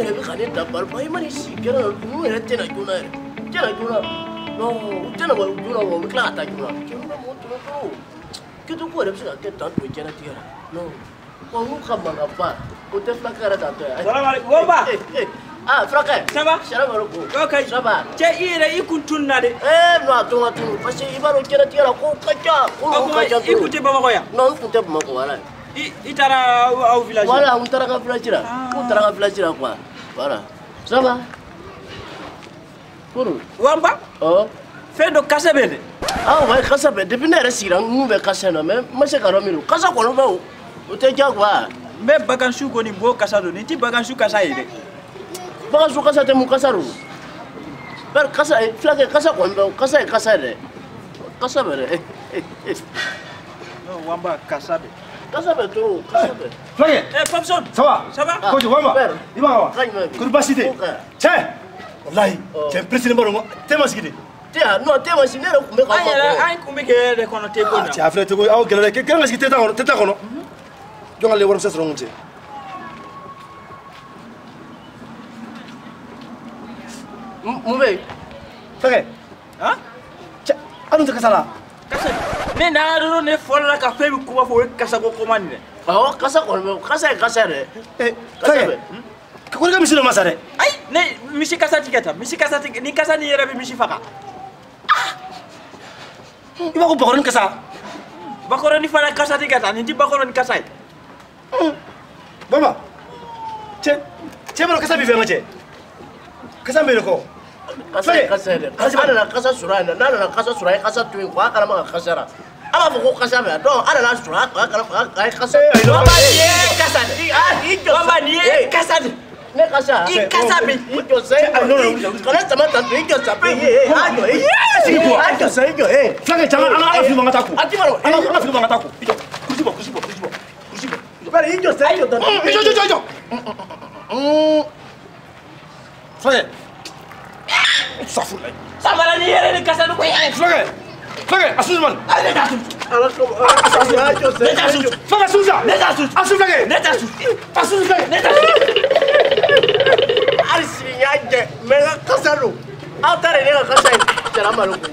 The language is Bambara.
yɛrɛ bɛ ka ne dabali ban. I mana i sigi kɛnɛ na, ninnu yɛrɛ tɛ na joona yɛrɛ. U tɛ na joona. Non, u tɛ na joona wa u bɛ tila ka taa joona. Cɛ ninnu bɛ mɔgɔ tɔɔrɔ trop. Kɛtɔ ko yɛrɛ bɛ se ka kɛ tan to diɲɛlatigɛ la. Non. Wa n'u ka mankanba, o tɛ fulakɛ yɛrɛ tantɔ ye. Salamaleykum Wamba. Ah, fulakɛ. Ça va? Salamaleykum. Ok. Ça va? Cɛ i yɛrɛ i kun tununa dɛ. Eh, non, a to n ka tunu parce que i b'a dɔn diɲɛlatigɛ la kow ka ca. Kow ka ca trop. I kun tɛ Bamakɔ yan? Non, n kun tɛ Bamakɔ voilà. I taara aw village la? Voilà, n taara n ka village la. N taara n ka village la quoi. Voilà. Ça va? Koro. Wamba. Ɔ. Fɛn dɔ kasa bɛ dɛ. Ah ouais, kasa bɛ. Depuis ne yɛrɛ sigira n kun bɛ kasa in na mais n ma se k'a dɔn min don. Kasa kɔni bɛ o. O tɛ diya quoi. N bɛ bagansu kɔni bɔ kasa don. Nin tɛ bagansu kasa ye dɛ. Bagansu kasa tɛ mun kasa don? Bari kasa fulakɛ kasa kɔni bɛ o. Kasa ye kasa ye dɛ. Kasa bɛ dɛ. Non, Wamba kasa bɛ. Kasa bɛ trop, kasa bɛ. Fulakɛ. Eh, Papson. Ça va? Ça va? Koji Wamba. I b'a wa? Ka ɲuman bi. Kori baasi tɛ? Cɛ. Walahi, cɛ pressé ba don, te ma sigi de. Te ya, non, te ma sigi, ne yɛrɛ kun bɛ ka An yɛrɛ an kun bɛ kɛ yɛrɛ kɔnɔ te ko in na. Cɛ a filɛ te ko aw gɛlɛya dɛ, kɛn ka sigi te t'a kɔnɔ, te t'a kɔnɔ. Jɔn ka warimisɛn sɔrɔ n kun cɛ. Mun bɛ yen? Fulakɛ. Han? Cɛ, aw dun tɛ kasa la. Kasa ne nana dɔrɔn ne fɔlɔla ka fɛn min kuma fɔ o ye kasako kuma nin dɛ. Awɔ, kasa kɔni bɛ, kasa ye kasa ye dɛ. Eh, fulakɛ. Ko ne ka misi dɔ ma sa dɛ. Ayi, ne misi kasa tigɛ ta, misi kasa tigɛ, ni kasa nin yɛrɛ bɛ misi faga. I b'a ko bakɔrɔni kasa. Bakɔrɔni fana kasa tigɛ ta, nin ti bakɔrɔni kasa ye. Baba, cɛ b'a dɔn kasa b'i fɛ n ka cɛ. Kasa min bɛ ne kɔ. Kasa ye kasa ye dɛ. A nana kasa sɔrɔ yan n'a nana kasa sɔrɔ a ye kasa to yen quoi, a kana ma ka kasa la. A b'a fɔ ko kasa bɛ yan, donc a nana sɔrɔ a kana a ye kasa. Baba nin ye kasa de. I jɔ sa. Baba nin ye kasa de. Ne kasa. I kasa bɛ. I jɔ sa i jɔ. Kana sama tan to i jɔ sa pe ye a jɔ e. Sigi bɔ. A jɔ sa i jɔ e. Fulakɛ cɛ an ka fili bɔ an ka taa ko. A ti baro. An ka fili bɔ an ka taa ko. I jɔ. Kurusi bɔ, kurusi bɔ, kurusi bɔ. Kurusi bɔ. Bari i jɔ sa i jɔ tan. I jɔ jɔ jɔ jɔ. Fulakɛ. Safurulayi. Samara ni yɛrɛ ni kasa ko ye. Fulakɛ. Fulakɛ a susu man. Ne t'a susu. Ala kama. A jɔ sa. Ne t'a susu. Fulakɛ susu sa. Ne t'a susu. A susu fulakɛ. Ne t'a susu. A susu fulakɛ. Ne t'a susu. Hali sini n y'a jɛ mais n ka kasa don. Aw ta de ye ne ka kasa ye. Jara malo ko.